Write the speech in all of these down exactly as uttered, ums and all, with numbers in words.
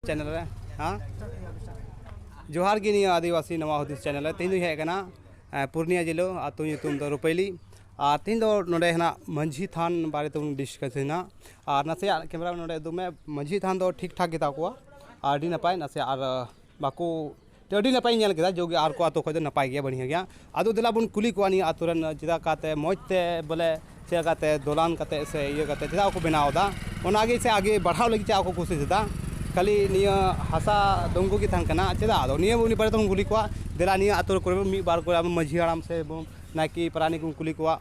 Channel ᱨᱮ, ᱦᱮᱸ? ᱡᱚᱦᱟᱨ ᱜᱮ ᱱᱤᱭᱟᱹ ᱟᱹᱫᱤᱵᱟᱹᱥᱤ ᱱᱟᱣᱟ ᱦᱩᱫᱤᱥ ᱪᱮᱱᱮᱞ ᱨᱮ᱾ ᱛᱮᱦᱮᱧ ᱫᱚᱧ ᱦᱮᱡ ᱟᱠᱟᱱᱟ, ᱮ, ᱯᱩᱨᱱᱤᱭᱟ ᱡᱤᱞᱟᱹ, ᱟᱹᱛᱩ ᱧᱩᱛᱩᱢ ᱫᱚ ᱨᱩᱯᱟᱹᱭᱞᱤ᱾ ᱟᱨ ᱛᱮᱦᱮᱧ ᱫᱚ ᱱᱚᱰᱮ ᱦᱮᱱᱟᱜ ᱢᱟᱹᱡᱷᱤ ᱛᱷᱟᱱ ᱵᱟᱨᱮ ᱛᱮᱵᱚᱱ ᱰᱤᱥᱠᱟᱥ ᱮᱱᱟ᱾ ᱟᱨ ᱱᱟᱥᱮᱭᱟᱜ ᱠᱮᱢᱮᱨᱟ ᱱᱚᱰᱮ ᱩᱫᱩᱜ ᱢᱮ, ᱢᱟᱹᱡᱷᱤ ᱛᱷᱟᱱ ᱫᱚ ᱴᱷᱤᱠ ᱴᱷᱟᱠ ᱜᱮᱛᱟ ᱠᱚᱣᱟ, ᱟᱹᱰᱤ ᱱᱟᱯᱟᱭ᱾ ᱱᱟᱥᱮᱭᱟᱜ ᱟᱨ, ᱮ, ᱵᱟᱠᱚ, ᱛᱚ ᱟᱹᱰᱤ ᱱᱟᱯᱟᱭᱤᱧ ᱧᱮᱞ ᱠᱮᱫᱟ, ᱡᱳᱜᱮ ᱟᱨ ᱠᱚ ᱟᱹᱛᱩ ᱠᱷᱚᱱ ᱫᱚ ᱱᱟᱯᱟᱭ ᱜᱮᱭᱟ, ᱵᱟᱹᱲᱤᱭᱟᱹ ᱜᱮᱭᱟ᱾ ᱟᱫᱚ ᱫᱮᱞᱟ ᱵᱚᱱ ᱠᱩᱞᱤ ᱠᱚᱣᱟ ᱱᱤᱭᱟᱹ ᱟᱹᱛᱩ ᱨᱮᱱ ᱪᱮᱫᱟᱜ ᱠᱟᱛᱮ ᱢᱚᱡᱽ ᱛᱮ ᱵᱚᱞᱮ ᱪᱮᱫ ᱞᱮᱠᱟᱛᱮ ᱫᱚᱞᱟᱱ ᱠᱟᱛᱮ ᱥᱮ ᱤᱭᱟᱹ ᱠᱟᱛᱮ ᱪᱮᱫᱟᱜ ᱠᱚ ᱵᱮᱱᱟᱣ ᱮᱫᱟ, ᱚᱱᱟᱜᱮ ᱥᱮ ᱟᱜᱮ ᱵᱟᱲᱦᱟᱣ ᱞᱟᱹᱜᱤᱫ ᱪᱮᱫᱟᱜ ᱠᱚ ᱠᱩᱥᱤᱥ ᱮᱫᱟ᱾ ᱠᱷᱟᱹᱞᱤ ᱱᱤᱭᱟᱹ ᱦᱟᱥᱟ ᱰᱩᱝᱜᱩ ᱜᱮ ᱛᱟᱦᱮᱱ ᱠᱟᱱᱟ, ᱪᱮᱫᱟᱜ? ᱟᱫᱚ ᱱᱤᱭᱟᱹ ᱩᱱᱤ ᱵᱟᱨᱮ ᱛᱮᱵᱚᱱ ᱠᱩᱞᱤ ᱠᱚᱣᱟ᱾ ᱫᱮᱞᱟ ᱱᱤᱭᱟᱹ ᱟᱹᱛᱩ ᱠᱚᱨᱮ ᱢᱤᱫ ᱵᱟᱨ ᱠᱚᱨᱮ ᱟᱵᱚ ᱢᱟᱹᱡᱷᱤ ᱦᱟᱲᱟᱢ ᱥᱮ ᱵᱚᱱ ᱱᱟᱭᱠᱮ ᱯᱟᱨᱟᱱᱤᱠ ᱵᱚᱱ ᱠᱩᱞᱤ ᱠᱚᱣᱟ᱾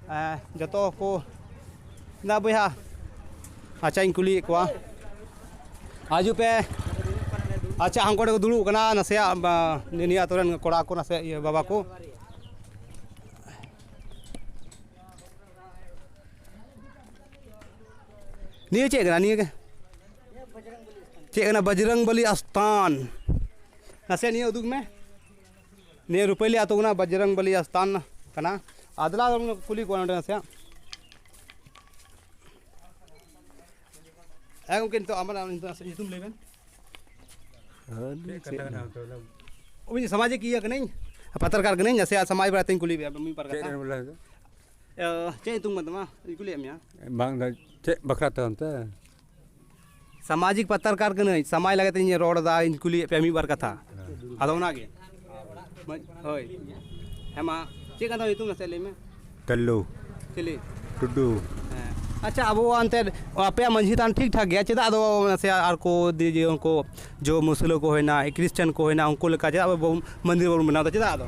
ᱮᱸ, ᱡᱚᱛᱚ ᱠᱚ ᱫᱟ ᱵᱚᱭᱦᱟ, ᱟᱪᱪᱷᱟᱧ ᱠᱩᱞᱤᱭᱮᱫ ᱠᱚᱣᱟ, ᱦᱤᱡᱩᱜ ᱯᱮ᱾ ᱟᱪᱪᱷᱟ, ᱦᱟᱱᱠᱩ ᱠᱚ ᱫᱩᱲᱩᱵ ᱠᱟᱱᱟ ᱱᱟᱥᱮᱭᱟᱜ, ᱵᱟ, ᱱᱤᱭᱟᱹ ᱟᱹᱛᱩ ᱨᱮᱱ ᱠᱚᱲᱟ ᱠᱚ, ᱱᱟᱥᱮᱭᱟᱜ ᱤᱭᱟᱹ ᱵᱟᱵᱟ ᱠᱚ᱾ ᱱᱤᱭᱟᱹ ᱪᱮᱫ ᱠᱟᱱᱟ? ᱱᱤᱭᱟᱹ ᱜᱮ ᱪᱮᱫ ᱠᱟᱱᱟ? ᱵᱟᱡᱨᱟᱝ ᱵᱟᱞᱤ ᱟᱥᱛᱷᱟᱱ᱾ ᱱᱟᱥᱮ ᱱᱤᱭᱟᱹ ᱩᱫᱩᱜ ᱢᱮ᱾ ᱱᱤᱭᱟᱹ ᱨᱩᱯᱟᱹᱭᱞᱤ ᱟᱹᱛᱩ ᱠᱟᱱᱟ, ᱵᱟᱡᱨᱟᱝ ᱵᱟᱞᱤ ᱟᱥᱛᱷᱟᱱ ᱠᱟᱱᱟ᱾ ᱟᱫᱞᱟ ᱠᱩᱞᱤ ᱠᱚᱣᱟ ᱱᱚᱰᱮ ᱱᱟᱥᱮᱭᱟᱜ᱾ ᱦᱮᱸ ᱜᱚᱢᱠᱮ, ᱱᱤᱛᱚᱜ ᱟᱢᱟᱜ ᱧᱩᱛᱩᱢ ᱞᱟᱹᱭ ᱵᱮᱱ᱾ ᱟᱹᱞᱤᱧ ᱪᱮᱫ? ᱩᱱᱤ ᱥᱟᱢᱟᱡᱤᱠ ᱤᱭᱟᱹ ᱠᱟᱹᱱᱟᱹᱧ, ᱯᱟᱛᱨᱠᱟᱨ ᱠᱟᱹᱱᱟᱹᱧ, ᱱᱟᱥᱮᱭᱟᱜ ᱥᱟᱢᱟᱡᱽ ᱵᱟᱨᱮᱛᱮᱧ ᱠᱩᱞᱤ ᱯᱮᱭᱟ ᱢᱤᱫ ᱵᱟᱨ ᱪᱮᱫ ᱠᱟᱛᱷᱟ᱾ ᱨᱮᱢ ᱞᱟᱹᱭ ᱫᱟ? ᱮ, ᱪᱮᱫ ᱧᱩᱛᱩᱢ ᱠᱟᱱ ᱛᱟᱢᱟ? ᱤᱧ ᱠᱩᱞᱤᱭᱮᱫ ᱢᱮᱭᱟ᱾ ᱵᱟᱝ ᱫᱚ ᱪᱮᱫ ᱵᱟᱠᱷᱨᱟ ᱛᱮ ᱚᱱᱛᱮ? ᱥᱟᱢᱟᱡᱤᱠ ᱯᱟᱛᱨᱠᱟᱨ ᱠᱟᱹᱱᱟᱹᱧ, ᱥᱟᱢᱟᱡᱽ ᱞᱟᱹᱜᱤᱫ ᱤᱧ ᱨᱚᱲ ᱮᱫᱟ, ᱤᱧ ᱠᱩᱞᱤᱭᱮᱫ ᱯᱮᱭᱟ ᱢᱤᱫ ᱵᱟᱨ ᱠᱟᱛᱷᱟ᱾ ᱟᱫᱚ ᱚᱱᱟᱜᱮ᱾ ᱦᱳᱭ᱾ ᱦᱮᱸ ᱢᱟ, ᱪᱮᱫ ᱠᱟᱱ ᱛᱟᱢᱟ ᱧᱩᱛᱩᱢ? ᱱᱟᱥᱮ ᱞᱟᱹᱭ ᱢᱮ᱾ ᱠᱟᱞᱞᱩ᱾ ᱪᱤᱞᱤ? ᱴᱩᱰᱩ᱾ ᱦᱮᱸ᱾ ᱟᱪᱪᱷᱟ, ᱟᱵᱚ ᱚᱱᱛᱮ ᱟᱯᱮᱭᱟᱜ ᱢᱟᱹᱡᱷᱤ ᱛᱷᱟᱱ ᱴᱷᱤᱠ ᱴᱷᱟᱠ ᱜᱮᱭᱟ, ᱪᱮᱫᱟᱜ ᱟᱫᱚ ᱱᱟᱥᱮ ᱟᱨ ᱠᱚ ᱫᱤ-, ᱡᱮ ᱩᱱᱠᱩ ᱡᱚ ᱢᱩᱥᱞᱟᱹ ᱠᱚ ᱦᱩᱭᱱᱟ, ᱠᱷᱨᱤᱥᱪᱟᱱ ᱠᱚ ᱦᱩᱭᱱᱟ, ᱩᱱᱠᱩ ᱞᱮᱠᱟ ᱪᱮᱫᱟᱜ ᱟᱵᱚ ᱢᱚᱱᱫᱤᱨ ᱵᱟᱵᱚᱱ ᱵᱮᱱᱟᱣ ᱮᱫᱟ, ᱪᱮᱫᱟᱜ ᱟᱫᱚ?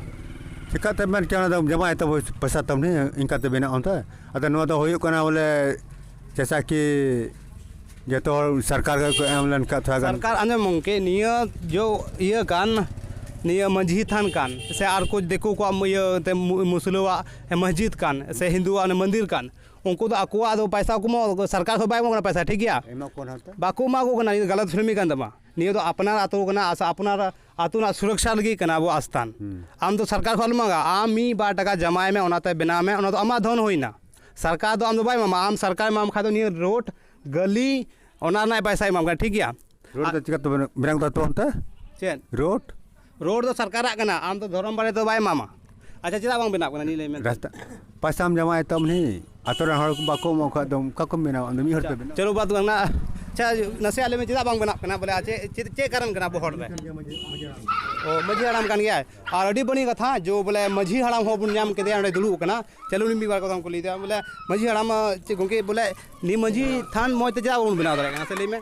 ᱪᱤᱠᱟᱹᱛᱮ ᱢᱮᱱ ᱠᱮᱭᱟ, ᱚᱱᱟ ᱫᱚ ᱡᱟᱢᱟᱭ ᱛᱟᱵᱚ ᱯᱚᱭᱥᱟ ᱛᱟᱢ ᱱᱤᱭᱟᱹ ᱤᱱᱠᱟᱹᱛᱮ ᱵᱮᱱᱟᱜᱼᱟ ᱚᱱᱛᱮ᱾ ᱟᱫᱚ ᱱᱚᱣᱟ ᱫᱚ ᱦᱩᱭᱩᱜ ᱠᱟᱱᱟ ᱵᱚᱞᱮ, ᱡᱮᱭᱥᱟ ᱠᱤ ᱡᱚᱛᱚ ᱦᱚᱲ ᱥᱚᱨᱠᱟᱨ ᱜᱮᱠᱚ ᱮᱢ ᱞᱮᱱᱠᱷᱟᱱ ᱛᱷᱚᱲᱟ ᱜᱟᱱ᱾ ᱥᱚᱨᱠᱟᱨ, ᱟᱸᱡᱚᱢ ᱜᱚᱢᱠᱮ, ᱱᱤᱭᱟᱹ ᱡᱚ ᱤᱭᱟᱹ ᱠᱟᱱ, ᱱᱤᱭᱟᱹ ᱢᱟᱹᱡᱷᱤ ᱛᱷᱟᱱ ᱠᱟᱱ, ᱥᱮ ᱟᱨ ᱠᱚ ᱫᱤᱠᱩ ᱠᱚᱣᱟᱜ ᱤᱭᱟᱹ ᱛᱮ ᱢᱩ-, ᱢᱩᱥᱞᱟᱹᱣᱟᱜ ᱢᱚᱥᱡᱤᱫ ᱠᱟᱱ, ᱥᱮ ᱦᱤᱱᱫᱩᱣᱟᱜ ᱚᱱᱮ ᱢᱚᱱᱫᱤᱨ ᱠᱟᱱ, ᱩᱱᱠᱩ ᱫᱚ ᱟᱠᱚᱣᱟᱜ ᱫᱚ ᱯᱚᱭᱥᱟ ᱠᱚ ᱮᱢᱚᱜ, ᱥᱚᱨᱠᱟᱨ ᱠᱷᱚᱱ ᱵᱟᱭ ᱮᱢᱚᱜ ᱠᱟᱱᱟ ᱯᱚᱭᱥᱟ, ᱴᱷᱤᱠ ᱜᱮᱭᱟ? ᱮᱢᱟ ᱠᱚ ᱱᱟᱦᱟᱜ ᱛᱚ᱾ ᱵᱟᱠᱚ ᱮᱢᱟ ᱠᱚ ᱠᱟᱱᱟ, ᱱᱤᱭᱟᱹ ᱫᱚ ᱜᱟᱞᱟᱛ ᱯᱷᱮᱦᱢᱤ ᱠᱟᱱ ᱛᱟᱢᱟ᱾ ᱱᱤᱭᱟᱹ ᱫᱚ ᱟᱯᱱᱟᱨ ᱟᱹᱛᱩ ᱠᱟᱱᱟ, ᱟᱥ-, ᱟᱯᱱᱟᱨ ᱟᱹᱛᱩ ᱨᱮᱱᱟᱜ ᱥᱩᱨᱚᱠᱥᱟ ᱞᱟᱹᱜᱤᱫ ᱠᱟᱱᱟ ᱟᱵᱚᱣᱟᱜ ᱟᱥᱛᱷᱟᱱ᱾ ᱦᱩᱸ᱾ ᱟᱢ ᱫᱚ ᱥᱚᱨᱠᱟᱨ ᱠᱷᱚᱱ ᱟᱞᱚᱢ ᱢᱟᱜᱟ, ᱟᱢ ᱢᱤᱫ ᱵᱟᱨ ᱴᱟᱠᱟ ᱡᱟᱢᱟᱭ ᱢᱮ, ᱚᱱᱟᱛᱮ ᱵᱮᱱᱟᱣ ᱢᱮ, ᱚᱱᱟ ᱫᱚ ᱟᱢᱟᱜ ᱫᱷᱚᱱ ᱦᱩᱭᱱᱟ᱾ ᱥᱚᱨᱠᱟᱨ ᱫᱚ ᱟᱢ ᱫᱚ ᱵᱟᱭ ᱮᱢᱟᱢᱟ, ᱟᱢ ᱥᱚᱨᱠᱟᱨ ᱮᱢᱟᱢ ᱠᱷᱟᱱ ᱫᱚ ᱱᱤᱭᱟᱹ ᱨᱳᱰ, ᱜᱟᱹᱞᱤ, ᱚᱱᱟ ᱨᱮᱱᱟᱜ ᱯᱚᱭᱥᱟᱭ ᱮᱢᱟᱢ ᱠᱟᱱᱟ, ᱴᱷᱤᱠ ᱜᱮᱭᱟ? ᱨᱳᱰ ᱫᱚ ᱪᱤᱠᱟᱹ ᱛᱮ ᱵᱮᱱᱟᱣ ᱫᱚ ᱛᱚ ᱚᱱᱛᱮ? ᱪᱮᱫ? ᱨᱳᱰ? ᱨᱳᱰ ᱫᱚ ᱥᱚᱨᱠᱟᱨᱟᱜ ᱠᱟᱱᱟ, ᱟᱢ ᱫᱚ ᱫᱷᱚᱨᱚᱢ ᱵᱟᱲᱮ ᱫᱚ ᱵᱟᱭ ᱮᱢᱟᱢᱟ᱾ ᱟᱪᱪᱷᱟ, ᱪᱮᱫᱟᱜ ᱵᱟᱝ ᱵᱮᱱᱟᱜ ᱠᱟᱱᱟ? ᱱᱤᱭᱟᱹ ᱞᱟᱹᱭ ᱢᱮ᱾ ᱨᱟᱥᱛᱟ, ᱯᱚᱭᱥᱟᱢ ᱡᱚᱢᱟᱭ ᱛᱚ ᱩᱱᱤ ᱟᱛᱳ ᱨᱮᱱ ᱦᱚᱲ ᱵᱟᱠᱚ ᱮᱢᱚᱜ ᱠᱷᱟᱡ ᱫᱚ ᱚᱠᱟ ᱠᱚᱢ ᱵᱮᱱᱟᱣᱟ? ᱟᱢ ᱫᱚ ᱢᱤᱫ ᱦᱚᱲ ᱯᱮ ᱵᱮᱱᱟᱣᱟ᱾ ᱪᱚᱞᱚ, ᱵᱟᱫ ᱵᱟᱝ ᱱᱟ᱾ ᱟᱪᱪᱷᱟ, ᱱᱟᱥᱮᱭᱟᱜ ᱞᱟᱹᱭ ᱢᱮ, ᱪᱮᱫᱟᱜ ᱵᱟᱝ ᱵᱮᱱᱟᱜ ᱠᱟᱱᱟ? ᱵᱚᱞᱮ, ᱟᱨ ᱪᱮᱫ, ᱪᱮᱫ, ᱪᱮᱫ ᱠᱟᱨᱚᱱ ᱠᱟᱱᱟ ᱟᱵᱚ ᱦᱚᱲ ᱨᱮ? ᱚ, ᱢᱟᱹᱡᱷᱤ ᱦᱟᱲᱟᱢ ᱠᱟᱱ ᱜᱮᱭᱟᱭ᱾ ᱟᱨ ᱟᱹᱰᱤ ᱵᱟᱹᱲᱤᱡ ᱠᱟᱛᱷᱟ, ᱡᱚ ᱵᱚᱞᱮ ᱢᱟᱹᱡᱷᱤ ᱦᱟᱲᱟᱢ ᱦᱚᱸ ᱵᱚᱱ ᱧᱟᱢ ᱠᱮᱫᱮᱭᱟ, ᱚᱸᱰᱮ ᱫᱩᱲᱩᱵ ᱟᱠᱟᱱᱟ᱾ ᱪᱚᱞᱚ, ᱩᱱᱤ ᱢᱤᱫ ᱵᱟᱨ ᱠᱟᱛᱷᱟᱢ ᱠᱩᱞᱤᱭᱮᱫᱮᱭᱟ᱾ ᱵᱚᱞᱮ, ᱢᱟᱹᱡᱷᱤ ᱦᱟᱲᱟᱢ, ᱪᱮᱫ ᱜᱚᱢᱠᱮ, ᱵᱚᱞᱮ, ᱱᱤᱭᱟᱹ ᱢᱟᱹᱡᱷᱤ ᱛᱷᱟᱱ ᱢᱚᱡᱽ ᱛᱮ ᱪᱮᱫᱟᱜ ᱵᱟᱵᱚᱱ ᱵᱮᱱᱟᱣ ᱫᱟᱲᱮᱭᱟᱜ ᱠᱟᱱᱟ? ᱥᱮ ᱞᱟᱹᱭ ᱢᱮ᱾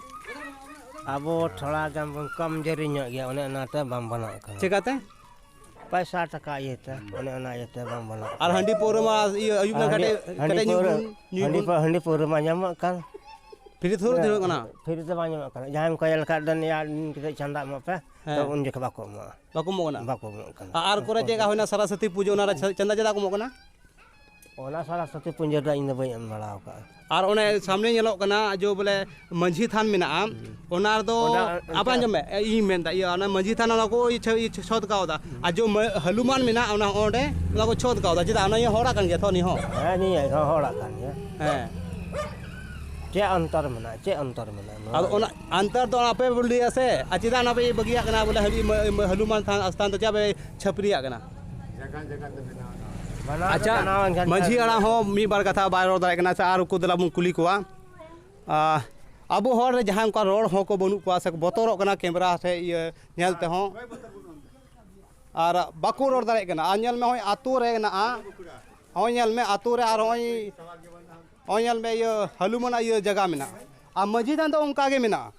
ᱟᱵᱚ ᱛᱷᱚᱲᱟ ᱜᱟᱱ ᱵᱚᱱ ᱠᱚᱢ ᱡᱳᱨᱤ ᱧᱚᱜ ᱜᱮᱭᱟ, ᱚᱱᱮ ᱚᱱᱟᱛᱮ ᱵᱟᱝ ᱵᱮᱱᱟᱜ ᱠᱟᱱᱟ᱾ ᱪᱮᱠᱟᱛᱮ? ᱯᱚᱭᱥᱟ ᱴᱟᱠᱟ ᱤᱭᱟᱹᱛᱮ, ᱚᱱᱮ ᱚᱱᱟ ᱤᱭᱟᱹᱛᱮ ᱵᱟᱝ ᱵᱮᱱᱟᱜ ᱟᱨ ᱠᱟᱱᱟ᱾ ᱦᱟᱺᱰᱤ ᱯᱟᱹᱣᱨᱟᱹ ᱢᱟ ᱤᱭᱟᱹ ᱟᱹᱭᱩᱵ ᱟᱨ ᱞᱮᱱᱠᱷᱟᱱ ᱦᱟᱺᱰᱤ, ᱠᱟᱹᱴᱤᱡ, ᱦᱟᱺᱰᱤ ᱠᱟᱹᱴᱤᱡ ᱧᱩ ᱯᱟᱹᱣᱨᱟᱹ, ᱵᱚᱱ, ᱧᱩ ᱦᱟᱺᱰᱤ ᱵᱚᱱ᱾ ᱯᱟᱹ-, ᱦᱟᱺᱰᱤ ᱯᱟᱹᱣᱨᱟᱹ ᱢᱟ ᱧᱟᱢᱚᱜ ᱠᱟᱱ᱾ ᱯᱷᱨᱤ ᱛᱮ ᱦᱩᱭᱩᱜ ᱠᱟᱱᱟ? ᱯᱷᱨᱤ ᱛᱮ ᱵᱟᱝ ᱧᱟᱢᱚᱜ ᱠᱟᱱᱟ᱾ ᱡᱟᱦᱟᱸᱭᱮᱢ ᱠᱚᱭ ᱞᱮᱠᱷᱟᱡ ᱫᱚ, "ᱱᱤᱭᱟᱹ ᱟᱹᱞᱤᱧ ᱠᱟᱹᱴᱤᱡ ᱪᱟᱸᱫᱟ ᱮᱢᱚᱜ ᱯᱮ", ᱛᱚ ᱦᱮᱸ᱾ ᱩᱱ ᱡᱚᱠᱷᱚᱱ ᱵᱟᱠᱚ ᱮᱢᱚᱜᱼᱟ᱾ ᱵᱟᱠᱚ ᱮᱢᱚᱜ ᱠᱟᱱᱟ᱾ ᱵᱟᱠᱚ ᱮᱢᱚᱜ ᱠᱟᱱᱟ᱾ ᱟᱨ ᱠᱚᱨᱮ ᱪᱮᱫ ᱞᱮᱠᱟ ᱦᱩᱭᱱᱟ ᱥᱚᱨᱚᱥᱚᱛᱤ ᱯᱩᱡᱟᱹ, ᱚᱱᱟ ᱨᱮ ᱪᱟ-, ᱪᱟᱸᱫᱟ ᱪᱮᱫᱟᱜ ᱠᱚ ᱮᱢᱚᱜ ᱠᱟᱱᱟ? ᱚᱱᱟ ᱥᱚᱨᱚᱥᱚᱛᱤ ᱯᱩᱡᱟᱹ ᱫᱚ ᱤᱧ ᱫᱚ ᱵᱟᱹᱧ ᱮᱢ ᱵᱟᱲᱟ ᱟᱠᱟᱫᱼᱟ᱾ ᱟᱨ ᱚᱱᱮ ᱥᱟᱢᱱᱮ ᱧᱮᱞᱚᱜ ᱠᱟᱱᱟ ᱡᱮ ᱵᱚᱞᱮ ᱢᱟᱹᱡᱷᱤ ᱛᱷᱟᱱ ᱢᱮᱱᱟᱜᱼᱟ, ᱦᱩᱸ᱾ ᱚᱱᱟ ᱨᱮᱫᱚ ᱚᱱᱟ, ᱟᱵᱟᱨ ᱚᱱᱟ ᱟᱸᱡᱚᱢ ᱢᱮ, ᱤᱧ ᱢᱮᱱᱫᱟ, ᱤᱭᱟᱹ, ᱚᱱᱟ ᱢᱟᱹᱡᱷᱤ ᱛᱷᱟᱱ ᱚᱱᱟ ᱠᱚ ᱤᱭᱟᱹ ᱪᱷᱚ-, ᱤᱭᱟᱹ ᱪᱷᱚᱛ ᱠᱟᱣᱫᱟ᱾ ᱟᱨ ᱡᱮ ᱢᱟᱹ-, ᱦᱟᱹᱞᱩᱢᱟᱱ ᱢᱮᱱᱟᱜᱼᱟ, ᱚᱱᱟ ᱚᱸᱰᱮ ᱚᱱᱟ ᱠᱚ ᱪᱷᱚᱛ ᱠᱟᱣᱫᱟ᱾ ᱪᱮᱫᱟᱜ? ᱚᱱᱟ ᱤᱭᱟᱹ ᱦᱚᱲᱟᱜ ᱠᱟᱱ ᱜᱮᱭᱟ ᱛᱚ, ᱩᱱᱤ ᱦᱚᱸ᱾ ᱦᱮᱸ, ᱱᱤᱭᱟᱹ ᱦᱚᱸ ᱦᱚᱲᱟᱜ ᱠᱟᱱ ᱜᱮᱭᱟ᱾ ᱦᱮᱸ᱾ ᱪᱮᱫ ᱚᱱᱛᱚᱨ ᱢᱮᱱᱟᱜᱼᱟ? ᱪᱮᱫ ᱚᱱᱛᱚᱨ ᱢᱮᱱᱟᱜᱼᱟ ᱱᱚᱣᱟ ᱟᱫᱚ ᱨᱮ? ᱚᱱᱟ ᱚᱱᱛᱚᱨ ᱫᱚ ᱟᱯᱮ ᱵᱚ ᱞᱟᱹᱭᱟ ᱥᱮ, ᱟᱨ ᱪᱮᱫᱟᱜ ᱚᱱᱟ ᱯᱮ ᱵᱟᱹᱜᱤᱭᱟᱜ ᱠᱟᱱᱟ? ᱵᱚᱞᱮ, ᱦᱟᱹᱞᱤ ᱢᱟᱹ-, ᱢᱟᱹ-, ᱦᱟᱹᱞᱩᱢᱟᱱ ᱛᱷᱟᱱ ᱟᱥᱛᱷᱟᱱ ᱫᱚ ᱪᱮᱫᱟᱜ ᱯᱮ ᱪᱷᱟᱹᱯᱨᱤᱭᱟᱜ ᱠᱟᱱᱟ? ᱵᱮᱱᱟᱣ ᱫᱚ ᱟᱪᱪᱷᱟ, ᱵᱮᱱᱟᱣ ᱮᱱ ᱠᱷᱟᱱ ᱢᱟᱹᱡᱷᱤ ᱟᱨ ᱟᱲᱟᱝ ᱦᱚᱸ ᱢᱤᱫ ᱵᱟᱨ ᱠᱟᱛᱷᱟ ᱵᱟᱭ ᱨᱚᱲ ᱫᱟᱲᱮᱭᱟᱜ ᱠᱟᱱᱟ᱾ ᱟᱪᱪᱷᱟ, ᱟᱨ ᱩᱱᱠᱩ ᱫᱮᱞᱟ ᱵᱚᱱ ᱠᱩᱞᱤ ᱠᱚᱣᱟ᱾ ᱟᱨ ᱟᱵᱚ ᱦᱚᱲ ᱨᱮ ᱡᱟᱦᱟᱸᱭ ᱚᱱᱠᱟ ᱨᱚᱲ ᱦᱚᱲ ᱠᱚ ᱵᱟᱹᱱᱩᱜ ᱠᱚᱣᱟ ᱥᱮ ᱠᱚ ᱵᱚᱛᱚᱨᱚᱜ ᱠᱟᱱᱟ ᱠᱮᱢᱮᱨᱟ ᱥᱮ ᱤᱭᱟᱹ ᱧᱮᱞ ᱛᱮᱦᱚᱸ, ᱟᱨ ᱵᱟᱠᱚ ᱨᱚᱲ ᱫᱟᱲᱮᱭᱟᱜ ᱠᱟᱱᱟ᱾ ᱟᱨ ᱧᱮᱞ ᱢᱮ, ᱦᱚᱸᱜᱼᱚᱭ ᱟᱹᱛᱩ ᱨᱮ ᱢᱮᱱᱟᱜᱼᱟ, ᱦᱚᱸᱜᱼᱚᱭ ᱧᱮᱞ ᱢᱮ, ᱟᱹᱛᱩ ᱨᱮ ᱟᱨ ᱦᱚᱸᱜᱼᱚᱭ, ᱦᱚᱸᱜᱼᱚᱭ ᱧᱮᱞ ᱢᱮ, ᱤᱭᱟᱹ ᱦᱟᱹᱞᱩᱢᱟᱱᱟᱜ ᱤᱭᱟᱹ ᱡᱟᱭᱜᱟ ᱢᱮᱱᱟᱜᱼᱟ, ᱟᱨ ᱢᱟᱹᱡᱷᱤ ᱛᱷᱟᱱ ᱫᱚ ᱚᱱᱠᱟ ᱜᱮ ᱢᱮᱱᱟᱜᱼᱟ᱾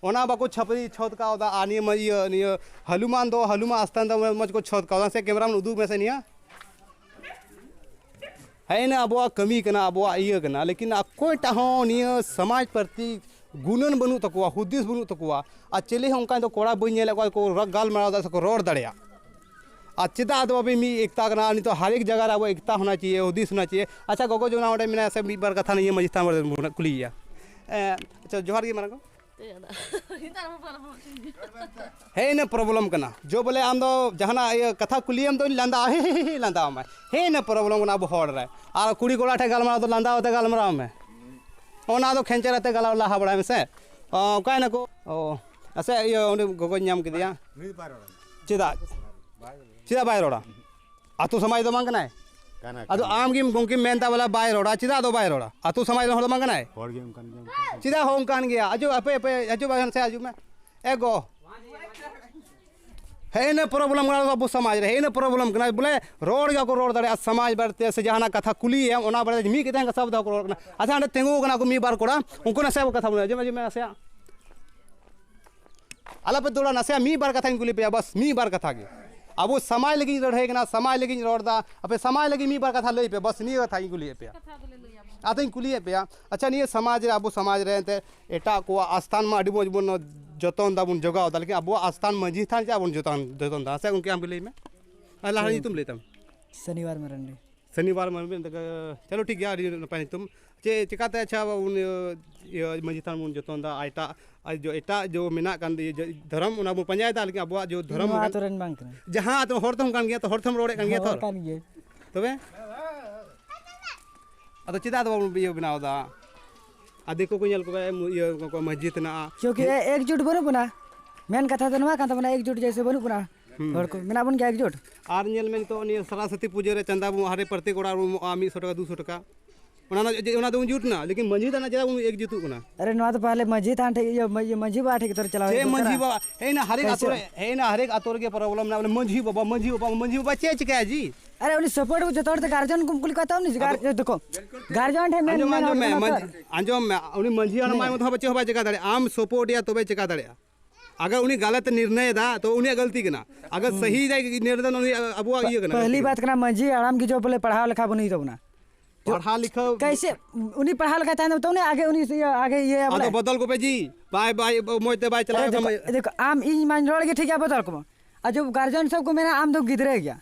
ᱚᱱᱟ ᱵᱟᱠᱚ ᱪᱷᱟᱹᱯᱨᱤ ᱪᱷᱚᱛ ᱠᱟᱣᱫᱟ᱾ ᱟᱨ ᱱᱤᱭᱟᱹ ᱢᱟ ᱤᱭᱟᱹ, ᱱᱤᱭᱟᱹ ᱦᱟᱹᱞᱩᱢᱟᱱ ᱫᱚ, ᱦᱟᱹᱞᱩᱢᱟᱱ ᱟᱥᱛᱷᱟᱱ ᱫᱚ ᱢᱚᱡᱽ ᱠᱚ ᱪᱷᱚᱛ ᱠᱟᱣᱫᱟ᱾ ᱥᱮ ᱠᱮᱢᱮᱨᱟ ᱢᱮᱱ ᱩᱫᱩᱜ ᱢᱮᱥᱮ ᱱᱤᱭᱟᱹ᱾ ᱦᱮᱸ, ᱤᱱᱟᱹ ᱟᱵᱚᱣᱟᱜ ᱠᱟᱹᱢᱤ ᱠᱟᱱᱟ, ᱟᱵᱚᱣᱟᱜ ᱤᱭᱟᱹ ᱠᱟᱱᱟ, ᱞᱮᱠᱤᱱ ᱚᱠᱚᱭᱴᱟᱜ ᱦᱚᱸ ᱱᱤᱭᱟᱹ ᱥᱚᱢᱟᱡᱽ ᱯᱨᱚᱛᱤ ᱜᱩᱱᱟᱹᱱ ᱵᱟᱹᱱᱩᱜ ᱛᱟᱠᱚᱣᱟ, ᱦᱩᱫᱤᱥ ᱵᱟᱹᱱᱩᱜ ᱛᱟᱠᱚᱣᱟ᱾ ᱟᱨ ᱪᱤᱞᱤ ᱦᱚᱸ ᱚᱱᱠᱟ ᱫᱚ ᱠᱚᱲᱟ ᱵᱟᱹᱧ ᱧᱮᱞᱮᱫ ᱠᱚᱣᱟ ᱠᱚ ᱨᱚ-, ᱜᱟᱞᱢᱟᱨᱟᱣ ᱫᱟ ᱥᱮ ᱠᱚ ᱨᱚᱲ ᱫᱟᱲᱮᱭᱟᱜ᱾ ᱟᱨ ᱪᱮᱫᱟᱜ ᱟᱫᱚ ᱟᱵᱚ ᱢᱤᱫ ᱮᱠᱛᱟ ᱠᱟᱱᱟ? ᱟᱨ ᱱᱤᱛᱚᱜ ᱦᱟᱨ ᱮᱠ ᱡᱟᱭᱜᱟ ᱨᱮ ᱟᱵᱚ ᱮᱠᱛᱟ ᱦᱳᱱᱟ ᱪᱟᱦᱤᱭᱮ, ᱦᱩᱫᱤᱥ ᱦᱳᱱᱟ ᱪᱟᱦᱤᱭᱮ᱾ ᱟᱪᱪᱷᱟ, ᱜᱚᱜᱚ ᱡᱚᱱᱟ ᱚᱸᱰᱮ ᱢᱮᱱᱟᱭᱟ ᱥᱮ, ᱢᱤᱫ ᱵᱟᱨ ᱠᱟᱛᱷᱟ ᱱᱤᱭᱟᱹ ᱢᱟᱹᱡᱷᱤ ᱛᱷᱟᱱ ᱨᱮ ᱵᱚᱱ ᱠᱩᱞᱤᱭᱮᱭᱟ᱾ ᱮᱸ, ᱟᱪᱪᱷᱟ, ᱡᱚᱦᱟᱨ ᱜᱮ ᱢᱟᱨᱟᱝ ᱜᱚ᱾ ᱦᱮᱸ, ᱤᱱᱟᱹ ᱯᱨᱚᱵᱞᱮᱢ ᱠᱟᱱᱟ᱾ ᱡᱚ ᱵᱚᱞᱮ ᱟᱢ ᱫᱚ ᱡᱟᱦᱟᱱᱟᱜ ᱤᱭᱟᱹ ᱠᱟᱛᱷᱟ ᱠᱩᱞᱤᱭᱮᱢ ᱫᱚ ᱞᱟᱸᱫᱟ, ᱦᱤ, ᱦᱤ, ᱦᱤ, ᱞᱟᱸᱫᱟ ᱟᱢᱟᱭ᱾ ᱦᱮᱸ, ᱤᱱᱟᱹ ᱯᱨᱚᱵᱞᱮᱢ ᱠᱟᱱᱟ ᱟᱵᱚ ᱦᱚᱲ ᱨᱮ᱾ ᱟᱨ ᱠᱩᱲᱤ ᱠᱚᱲᱟ ᱴᱷᱮᱱ ᱜᱟᱞᱢᱟᱨᱟᱣ ᱫᱚ ᱞᱟᱸᱫᱟ ᱟᱛᱮ ᱜᱟᱞᱢᱟᱨᱟᱣ ᱢᱮ᱾ ᱚᱱᱟ ᱫᱚ ᱠᱷᱮᱧᱪᱮᱨ ᱟᱛᱮ ᱜᱟᱞᱟᱣ ᱞᱟᱦᱟ ᱵᱟᱲᱟᱭ ᱢᱮᱥᱮ᱾ ᱚ, ᱚᱠᱟᱭᱮᱱᱟ ᱠᱚ? ᱚ, ᱟᱪᱪᱷᱟ, ᱤᱭᱟᱹ, ᱚᱸᱰᱮ ᱜᱚᱜᱚᱧ ᱧᱟᱢ ᱠᱮᱫᱮᱭᱟ᱾ ᱪᱮᱫᱟᱜ? ᱪᱮᱫᱟᱜ ᱵᱟᱭ ᱨᱚᱲᱟ? ᱟᱛᱳ ᱥᱚᱢᱟᱡᱽ ᱫᱚ ᱵᱟᱝ ᱠᱟᱱᱟᱭ᱾ ᱠᱟᱱᱟ, ᱟᱫᱚ ᱠᱟᱱᱟ᱾ ᱟᱢ ᱜᱮᱢ ᱜᱚᱢᱠᱮᱢ ᱢᱮᱱᱫᱟ ᱵᱚᱞᱮ ᱵᱟᱭ ᱨᱚᱲᱟ, ᱪᱮᱫᱟᱜ ᱫᱚ ᱵᱟᱭ ᱨᱚᱲᱟ? ᱟᱛᱳ ᱥᱚᱢᱟᱡᱽ ᱨᱮᱱ ᱦᱚᱲ ᱫᱚ ᱵᱟᱝ ᱠᱟᱱᱟᱭ? ᱦᱚᱲ ᱜᱮ ᱚᱱᱠᱟᱱ ᱜᱮᱭᱟ᱾ ᱪᱮᱫᱟᱜ ᱦᱚᱸ ᱚᱱᱠᱟᱱ ᱜᱮᱭᱟ? ᱟᱡᱚ ᱟᱯᱮ, ᱟᱯᱮ, ᱟᱡᱚ ᱵᱟᱝ ᱥᱮ ᱟᱡᱚ ᱢᱮ᱾ ᱮ ᱜᱚ᱾ ᱦᱮᱸ, ᱤᱱᱟᱹ problem ᱠᱟᱱᱟ ᱟᱵᱚ ᱥᱚᱢᱟᱡᱽ ᱨᱮ, ᱦᱮᱸ, ᱤᱱᱟᱹ problem ᱠᱟᱱᱟ᱾ ᱵᱚᱞᱮ ᱨᱚᱲ ᱜᱮ ᱵᱟᱠᱚ ᱨᱚᱲ ᱫᱟᱲᱮᱭᱟᱜᱼᱟ ᱥᱚᱢᱟᱡᱽ ᱵᱟᱨᱮᱛᱮ, ᱥᱮ ᱡᱟᱦᱟᱱᱟᱜ ᱠᱟᱛᱷᱟ ᱠᱩᱞᱤᱭᱮᱢ, ᱚᱱᱟ ᱵᱟᱨᱮᱛᱮ ᱢᱤᱫ ᱠᱟᱛᱷᱟ ᱦᱚᱸ ᱠᱟᱛᱷᱟ ᱵᱟᱠᱚ ᱨᱚᱲ ᱠᱟᱱᱟ᱾ ᱟᱪᱪᱷᱟ, ᱚᱸᱰᱮ ᱛᱤᱸᱜᱩ ᱠᱟᱱᱟ ᱠᱚ ᱢᱤᱫ ᱵᱟᱨ ᱠᱚᱲᱟ, ᱩᱱᱠᱩ ᱱᱟᱥᱮᱭᱟᱜ ᱠᱟᱛᱷᱟ ᱵᱚᱱ ᱟᱸᱡᱚᱢ, ᱟᱸᱡᱚᱢ ᱢᱮ ᱱᱟᱥᱮᱭᱟᱜ᱾ ᱟᱞᱚᱯᱮ ᱫᱟᱹᱲᱟ, ᱱᱟᱥᱮᱭᱟᱜ ᱢᱤᱫ ᱵᱟᱨ ᱠᱟᱛᱷᱟᱧ ᱠᱩᱞᱤ ᱯᱮᱭᱟ, ᱵᱟᱥ ᱢᱤᱫ ᱵᱟᱨ ᱠᱟᱛᱷᱟ ᱜᱮ᱾ ᱟᱵᱚ ᱥᱚᱢᱟᱡᱽ ᱞᱟᱹᱜᱤᱫ ᱤᱧ ᱞᱟᱹᱲᱦᱟᱹᱭ ᱠᱟᱱᱟ, ᱥᱚᱢᱟᱡᱽ ᱞᱟᱹᱜᱤᱫ ᱤᱧ ᱨᱚᱲ ᱮᱫᱟ, ᱟᱯᱮ ᱥᱚᱢᱟᱡᱽ ᱞᱟᱹᱜᱤᱫ ᱢᱤᱫ ᱵᱟᱨ ᱠᱟᱛᱷᱟ ᱞᱟᱹᱭ ᱯᱮ, ᱵᱟᱥ ᱱᱤᱭᱟᱹ ᱠᱟᱛᱷᱟ ᱜᱤᱧ ᱠᱩᱞᱤᱭᱮᱫ ᱯᱮᱭᱟ᱾ ᱟᱫᱚᱧ ᱠᱩᱞᱤᱭᱮᱫ ᱯᱮᱭᱟ, ᱟᱪᱪᱷᱟ, ᱱᱤᱭᱟᱹ ᱥᱚᱢᱟᱡᱽ ᱨᱮ, ᱟᱵᱚ ᱥᱚᱢᱟᱡᱽ ᱨᱮ ᱮᱱᱛᱮ ᱮᱴᱟᱜ ᱠᱚᱣᱟᱜ ᱟᱥᱛᱷᱟᱱ ᱢᱟ ᱟᱹᱰᱤ ᱢᱚᱡᱽ ᱵᱚᱱ ᱡᱚᱛᱚᱱ ᱫᱟᱵᱚᱱ, ᱡᱚᱜᱟᱣ ᱫᱟ, ᱞᱮᱠᱤᱱ ᱟᱵᱚᱣᱟᱜ ᱟᱥᱛᱷᱟᱱ ᱢᱟᱹᱡᱷᱤ ᱛᱷᱟᱱ ᱪᱮᱫᱟᱜ ᱵᱚᱱ ᱡᱚᱛᱚᱱ, ᱡᱚᱛᱚᱱ ᱫᱟ? ᱥᱮ ᱜᱚᱢᱠᱮ, ᱟᱢ ᱜᱮ ᱞᱟᱹᱭ ᱢᱮ, ᱟᱨ ᱞᱟᱦᱟ ᱦᱮᱸ ᱧᱩᱛᱩᱢ ᱜᱚᱢᱠᱮ᱾ ᱞᱟᱹᱭ ᱛᱟᱢ᱾ ᱥᱚᱱᱤᱵᱟᱨ ᱢᱟᱨᱟᱱᱰᱤ᱾ ᱥᱚᱱᱤᱵᱟᱨ ᱢᱟᱨᱟᱱᱰᱤ, ᱪᱚᱞᱚ ᱴᱷᱤᱠ ᱜᱮᱭᱟ, ᱟᱹᱰᱤ ᱱᱟᱯᱟᱭ ᱧᱩᱛᱩᱢ᱾ ᱪᱮᱫ ᱪᱮᱠᱟᱛᱮ, ᱟᱪᱪᱷᱟ, ᱩᱱᱤ, ᱤᱭᱟᱹ, ᱢᱟᱹᱡᱷᱤ ᱛᱷᱟᱱ ᱵᱚᱱ ᱡᱚᱛᱚᱱ ᱫᱟ, ᱟᱨ ᱮᱴᱟᱜ ᱡᱚ, ᱮᱴᱟᱜ ᱡᱚ ᱢᱮᱱᱟᱜ ᱠᱟᱱ ᱫᱚ, ᱤᱭᱟᱹ, ᱫᱷᱚᱨᱚᱢ ᱚᱱᱟ ᱵᱚᱱ ᱯᱟᱸᱡᱟᱭᱮᱫᱟ, ᱞᱮᱠᱤᱱ ᱟᱵᱚᱣᱟᱜ ᱡᱚ ᱫᱷᱚᱨᱚᱢ ᱱᱚᱣᱟ ᱢᱮᱱᱟᱜ, ᱟᱛᱳ ᱨᱮᱱ ᱵᱟᱝ ᱠᱟᱱᱟ᱾ ᱡᱟᱦᱟᱸ ᱟᱛᱳ ᱦᱚᱲ ᱛᱮᱦᱚᱸ ᱠᱟᱱ ᱜᱮᱭᱟ ᱛᱚ, ᱦᱚᱲ ᱛᱮᱦᱚᱸ ᱨᱚᱲᱮᱫ ᱠᱟᱱ ᱜᱮᱭᱟ ᱛᱚ᱾ ᱦᱚᱲ ᱠᱟᱱ ᱜᱮᱭᱟᱭ᱾ ᱛᱚᱵᱮ ᱟᱫᱚ ᱪᱮᱫᱟᱜ ᱫᱚ ᱵᱟᱵᱚᱱ ᱤᱭᱟᱹ ᱵᱮᱱᱟᱣ ᱮᱫᱟ? ᱟᱨ ᱫᱤᱠᱩ ᱠᱚ ᱧᱮᱞ ᱠᱚᱣᱟ, ᱮᱢ, ᱤᱭᱟᱹ, ᱠᱚ ᱢᱟᱹᱡᱷᱤ ᱛᱮᱱᱟᱜ᱾ ᱠᱤᱭᱩᱸᱠᱤ ᱮ-, ᱮᱠᱡᱩᱴ ᱵᱟᱹᱱᱩᱜ ᱵᱚᱱᱟ᱾ ᱢᱮᱱ ᱠᱟᱛᱷᱟ ᱫᱚ ᱱᱚᱣᱟ ᱠᱟᱱ ᱛᱟᱵᱚᱱᱟ, ᱮᱠᱡᱩᱴ ᱡᱮᱭᱥᱮ ᱵᱟᱹᱱᱩᱜ ᱵᱚᱱᱟ᱾ ᱦᱩᱸ᱾ ᱦᱚᱲ ᱠᱚ ᱢᱮᱱᱟᱜ ᱵᱚᱱ ᱜᱮᱭᱟ ᱮᱠᱡᱩᱴ᱾ ᱟᱨ ᱧᱮᱞ ᱢᱮ, ᱱᱤᱛᱚᱜ ᱱᱤᱭᱟᱹ ᱥᱟᱨᱟᱥᱚᱛᱤ ᱯᱩᱡᱟᱹ ᱨᱮ ᱪᱟᱸᱫᱟ ᱵᱚᱱ ᱦᱟᱨᱮ ᱯᱨᱚᱛᱮᱠ ᱚᱲᱟᱜ ᱨᱮ ᱵᱚᱱ ᱮᱢᱚᱜᱼᱟ ᱢᱤᱫ ᱥᱚ ᱴᱟᱠᱟ, ᱫᱩ ᱥᱚ ᱴᱟᱠᱟ᱾ ᱚᱱᱟ ᱫᱚ ᱡᱮ, ᱚᱱᱟ ᱫᱚ ᱡᱩᱛ ᱮᱱᱟ, ᱞᱮᱠᱤᱱ ᱢᱟᱹᱡᱷᱤ ᱛᱷᱟᱱ ᱪᱮᱫᱟᱜ ᱵᱚᱱ ᱮᱠᱡᱩᱴᱚᱜ ᱠᱟᱱᱟ? ᱟᱨᱮ, ᱱᱚᱣᱟ ᱫᱚ ᱯᱟᱦᱞᱮ ᱢᱟᱹᱡᱷᱤ ᱛᱷᱟᱱ ᱴᱷᱮᱡ, ᱤᱭᱟᱹ, ᱢᱟᱹᱡᱷᱤ, ᱢᱟᱹᱡᱷᱤ ᱵᱟᱵᱟ ᱴᱷᱮᱡ ᱜᱮ ᱛᱚ ᱪᱟᱞᱟᱣ ᱪᱮᱫ ᱦᱩᱭᱩᱜ ᱢᱟᱹᱡᱷᱤ ᱠᱟᱱᱟ᱾ ᱵᱟᱵᱟ? ᱦᱮᱡ ᱮᱱᱟ ᱦᱟᱨᱮᱠ ᱟᱛᱳ ᱠᱮᱥᱮ? ᱨᱮ, ᱦᱮᱡ ᱮᱱᱟ ᱦᱟᱨᱮᱠ ᱟᱛᱳ ᱨᱮᱜᱮ problem ᱢᱮᱱᱟᱜᱼᱟ, ᱵᱚᱞᱮ ᱢᱟᱹᱡᱷᱤ ᱵᱟᱵᱟ, ᱢᱟᱹᱡᱷᱤ ᱵᱟᱵᱟ, ᱢᱟᱹᱡᱷᱤ ᱵᱟᱵᱟ ᱪᱮᱫ ᱮ ᱪᱤᱠᱟᱹᱭᱟ ᱡᱤ? ᱟᱨᱮ, ᱩᱱᱤ support ᱡᱚᱛᱚ ᱦᱚᱲ ᱛᱮ guardian ᱠᱚ ᱠᱩᱞᱤ ᱠᱚᱣᱟ ᱛᱚ, ᱩᱱᱤ ᱟᱫᱚ ᱜᱟᱨ-, ᱡᱚᱛᱚ ᱠᱚ, guardian ᱴᱷᱮᱡ ᱢᱮᱱ, ᱟᱸᱡᱚᱢ, ᱢᱮᱱ ᱟᱸᱡᱚᱢ ᱦᱚᱲ ᱢᱮ, ᱠᱟᱱᱟ ᱛᱚ᱾ ᱢᱟᱹᱡᱷᱤ, ᱟᱸᱡᱚᱢ ᱢᱮ, ᱩᱱᱤ ᱢᱟᱹᱡᱷᱤ ᱦᱟᱲᱟᱢ ᱦᱮᱸ᱾ ᱟᱭᱢᱟ ᱫᱷᱟᱣ ᱪᱮᱫ ᱦᱚᱸ ᱵᱟᱭ ᱪᱮᱠᱟ ᱫᱟᱲᱮᱭᱟᱜᱼᱟ, ᱟᱢ support ᱮᱭᱟ ᱛᱚᱵᱮ ᱪᱮᱠᱟ ᱫᱟᱲᱮᱭᱟᱜᱼᱟ᱾ ᱟᱜᱟᱨ ᱩᱱᱤ ᱜᱟᱞᱟᱛ ᱮ ᱱᱤᱨᱱᱚᱭ ᱮᱫᱟ, ᱛᱚ ᱩᱱᱤᱭᱟᱜ ᱜᱟᱹᱞᱛᱤ ᱠᱟᱱᱟ᱾ ᱟᱜᱟᱨ ᱦᱩᱸ᱾ ᱥᱟᱦᱤ ᱮᱫᱟᱭ ᱱᱤᱨᱱᱚᱭ, ᱩᱱᱤ ᱟᱵᱚᱣᱟᱜ ᱯ-, ᱤᱭᱟᱹ ᱠᱟᱱᱟ, ᱯᱟᱦᱞᱤ ᱜᱟᱹᱞᱛᱤ ᱠᱟᱱᱟ᱾ ᱵᱟᱛ ᱠᱟᱱᱟ, ᱢᱟᱹᱡᱷᱤ ᱦᱟᱲᱟᱢ ᱜᱮ ᱡᱚ ᱵᱚᱞᱮ ᱯᱟᱲᱦᱟᱣ ᱞᱮᱠᱷᱟᱡ ᱵᱟᱹᱱᱩᱭ ᱛᱟᱵᱚᱱᱟ᱾ ᱯᱟᱲᱦᱟᱣ ᱞᱤᱠᱷᱟᱹᱣ ᱠᱮᱥᱮ ᱩᱱᱤ ᱯᱟᱲᱦᱟᱣ ᱞᱮᱠᱷᱟᱡ ᱛᱟᱭᱚᱢ ᱛᱮ ᱩᱱᱤ ᱟᱜᱮ, ᱩᱱᱤ ᱟᱜᱮ ᱤᱭᱟᱹᱭᱟ ᱟᱫᱚ ᱵᱚᱞᱮ᱾ ᱵᱚᱫᱚᱞ ᱠᱚᱯᱮ ᱡᱤ, ᱵᱟᱭ, ᱵᱟᱭ, ᱢᱚᱡᱽ ᱛᱮ ᱵᱟᱭ ᱪᱟᱞᱟᱣ ᱟᱨᱮ ᱠᱟᱱᱟ᱾ ᱫᱮᱠᱷᱚ, ᱫᱮᱠᱷᱚ, ᱟᱢ ᱤᱧ ᱢᱟᱧ ᱨᱚᱲ ᱜᱮ ᱴᱷᱤᱠ ᱜᱮᱭᱟ, ᱵᱚᱫᱚᱞ ᱠᱚᱢᱟ᱾ ᱟᱨ ᱡᱚᱵ ᱜᱟᱨᱡᱮᱱ ᱥᱚᱵ ᱠᱚ ᱢᱮᱱᱟ, "ᱟᱢ ᱫᱚ ᱜᱤᱫᱽᱨᱟᱹ ᱜᱮᱭᱟ᱾"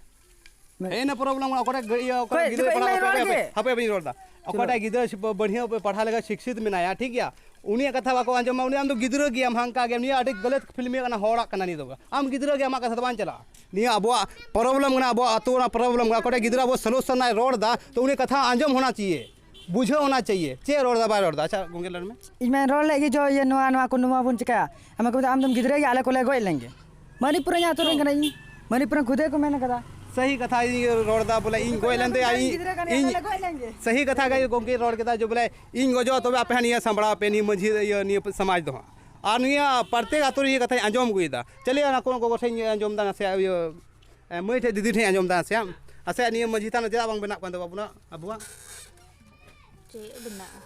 ᱦᱮᱸ, ᱤᱱᱟᱹ problem ᱠᱟᱱᱟ᱾ ᱚᱠᱚᱭᱴᱟᱜ ᱜᱟᱹ-, ᱤᱭᱟᱹ, ᱚᱠᱚᱭᱴᱟᱜ ᱦᱳᱭ, ᱜᱤᱫᱽᱨᱟᱹᱭ ᱫᱮᱠᱷᱚ, ᱤᱧ ᱯᱟᱲᱦᱟᱣ ᱢᱟᱧ ᱠᱚᱣᱟ? ᱨᱚᱲ ᱦᱟᱯᱮ, ᱜᱮ᱾ ᱦᱟᱯᱮ, ᱦᱟᱯᱮ, ᱵᱟᱹᱧ ᱨᱚᱲ ᱮᱫᱟ᱾ ᱪᱚᱞᱚ᱾ ᱚᱠᱚᱭᱴᱟᱜ ᱜᱤᱫᱽᱨᱟᱹ ᱥᱤ-, ᱵᱟᱹᱲᱦᱤᱭᱟᱹ ᱯᱟᱲᱦᱟᱣ ᱞᱮᱠᱟ ᱥᱤᱠᱥᱤᱛ ᱢᱮᱱᱟᱭᱟ, ᱴᱷᱤᱠ ᱜᱮᱭᱟ? ᱩᱱᱤᱭᱟᱜ ᱠᱟᱛᱷᱟ ᱵᱟᱠᱚ ᱟᱸᱡᱚᱢᱟ, ᱩᱱᱤ ᱟᱢ ᱫᱚ ᱜᱤᱫᱽᱨᱟᱹ ᱜᱮᱭᱟᱢ, ᱦᱟᱝᱠᱟ ᱜᱮᱭᱟᱢ, ᱱᱤᱭᱟᱹ ᱟᱹᱰᱤ ᱜᱟᱹᱞᱟᱹᱛ ᱯᱷᱤᱞᱢᱤ ᱠᱟᱱᱟ, ᱦᱚᱲᱟᱜ ᱠᱟᱱᱟ ᱱᱤᱭᱟᱹ ᱫᱚ᱾ ᱟᱢ ᱜᱤᱫᱽᱨᱟᱹ ᱜᱮ, ᱟᱢᱟᱜ ᱠᱟᱛᱷᱟ ᱫᱚ ᱵᱟᱝ ᱪᱟᱞᱟᱜᱼᱟ᱾ ᱱᱤᱭᱟᱹ ᱟᱵᱚᱣᱟᱜ problem ᱠᱟᱱᱟ, ᱟᱵᱚᱣᱟᱜ ᱟᱹᱛᱩ ᱨᱮᱱᱟᱜ problem ᱠᱟᱱᱟ᱾ ᱚᱠᱚᱭᱴᱟᱜ ᱜᱤᱫᱽᱨᱟᱹ ᱟᱵᱚ solution ᱨᱮᱱᱟᱜ ᱨᱚᱲ ᱮᱫᱟ, ᱛᱚ ᱩᱱᱤ ᱠᱟᱛᱷᱟ ᱟᱸᱡᱚᱢ ᱦᱳᱱᱟ ᱪᱟᱦᱤᱭᱮ᱾ ᱵᱩᱡᱷᱟᱹᱣ ᱚᱱᱟ ᱪᱟᱦᱤᱭᱮ, ᱪᱮᱫ ᱨᱚᱲ ᱫᱟ ᱵᱟᱭ ᱨᱚᱲ ᱫᱟ᱾ ᱟᱪᱪᱷᱟ ᱜᱚᱝᱠᱮ ᱞᱟᱹᱭ ᱢᱮ᱾ ᱤᱧ ᱢᱟᱧ ᱨᱚᱲ ᱞᱮᱫ ᱜᱮ, ᱡᱚ ᱤᱭᱟᱹ ᱱᱚᱣᱟ, ᱱᱚᱣᱟ ᱠᱚ ᱱᱚᱣᱟ ᱵᱚᱱ ᱪᱤᱠᱟᱹᱭᱟ? ᱟᱢ ᱠᱚ ᱢᱮᱛᱟᱜ, "ᱟᱢ ᱫᱚᱢ ᱜᱤᱫᱽᱨᱟᱹ ᱜᱮ, ᱟᱞᱮ ᱠᱚᱞᱮ ᱜᱚᱡ ᱞᱮᱱ ᱜᱮ᱾" ᱢᱟᱹᱱᱤᱯᱩᱨ ᱨᱮᱱ ᱟᱛᱳ ᱨᱮᱱ ᱠᱟᱱᱟ ᱤᱧ, ᱢᱟᱹᱱᱤᱯᱩᱨ ᱨᱮᱱ ᱠᱷᱩᱫᱮ ᱠᱚ ᱢᱮᱱ ᱠᱟᱫᱟ᱾ ᱥᱟᱹᱦᱤ ᱠᱟᱛᱷᱟ ᱤᱧ ᱨᱚᱲ ᱫᱟ ᱵᱚᱞᱮ, ᱤᱧ ᱜᱚᱡ ᱞᱮᱱ ᱛᱮ ᱤᱧ, ᱜᱤᱫᱽᱨᱟᱹ ᱠᱟᱱᱟ, ᱤᱧ ᱟᱞᱮ ᱞᱮ ᱜᱚᱡ ᱞᱮᱱ ᱜᱮ᱾ ᱥᱟᱹᱦᱤ ᱠᱟᱛᱷᱟ ᱜᱮ ᱜᱚᱝᱠᱮ ᱨᱚᱲ ᱠᱮᱫᱟ ᱡᱮ ᱵᱚᱞᱮ ᱤᱧ ᱜᱚᱡᱚᱜ, ᱛᱚᱵᱮ ᱟᱯᱮ ᱦᱟᱸᱜ ᱱᱤᱭᱟᱹ ᱥᱟᱢᱵᱲᱟᱣ ᱯᱮ, ᱱᱤᱭᱟᱹ ᱢᱟᱹᱡᱷᱤ ᱤᱭᱟᱹ ᱱᱤᱭᱟᱹ ᱥᱚᱢᱟᱡᱽ ᱫᱚ ᱦᱟᱸᱜ᱾ ᱟᱨ ᱱᱤᱭᱟᱹ ᱯᱨᱚᱛᱮᱠ ᱟᱛᱳ ᱨᱮ ᱱᱤᱭᱟᱹ ᱠᱟᱛᱷᱟᱧ ᱟᱸᱡᱚᱢ ᱟᱹᱜᱩᱭᱮᱫᱟ᱾ ᱪᱟᱹᱞᱤᱭᱟ ᱚᱱᱟ ᱠᱚ ᱜᱚᱜᱚ ᱴᱷᱮᱱ ᱤᱧ ᱟᱸᱡᱚᱢ ᱮᱫᱟ, ᱱᱟᱥᱮᱭᱟᱜ ᱤᱭᱟᱹ ᱮ, ᱢᱟᱹᱭ ᱴᱷᱮᱱ, ᱫᱤᱫᱤ ᱴᱷᱮᱱ ᱟᱸᱡᱚᱢ ᱮᱫᱟ ᱥᱮ ᱟᱢ? ᱟᱥᱮ ᱱᱤᱭᱟᱹ ᱢᱟᱹᱡᱷᱤ ᱛᱷᱟᱱ ᱪᱮᱫᱟᱜ ᱵᱟᱝ ᱵᱮᱱᱟᱜ ᱠᱟᱱ ᱛᱟᱵᱚᱱᱟ ᱟᱵᱚᱱᱟᱜ, ᱟᱵᱚᱣᱟᱜ? ᱪᱮᱫ ᱵᱮᱱᱟᱜᱼᱟ?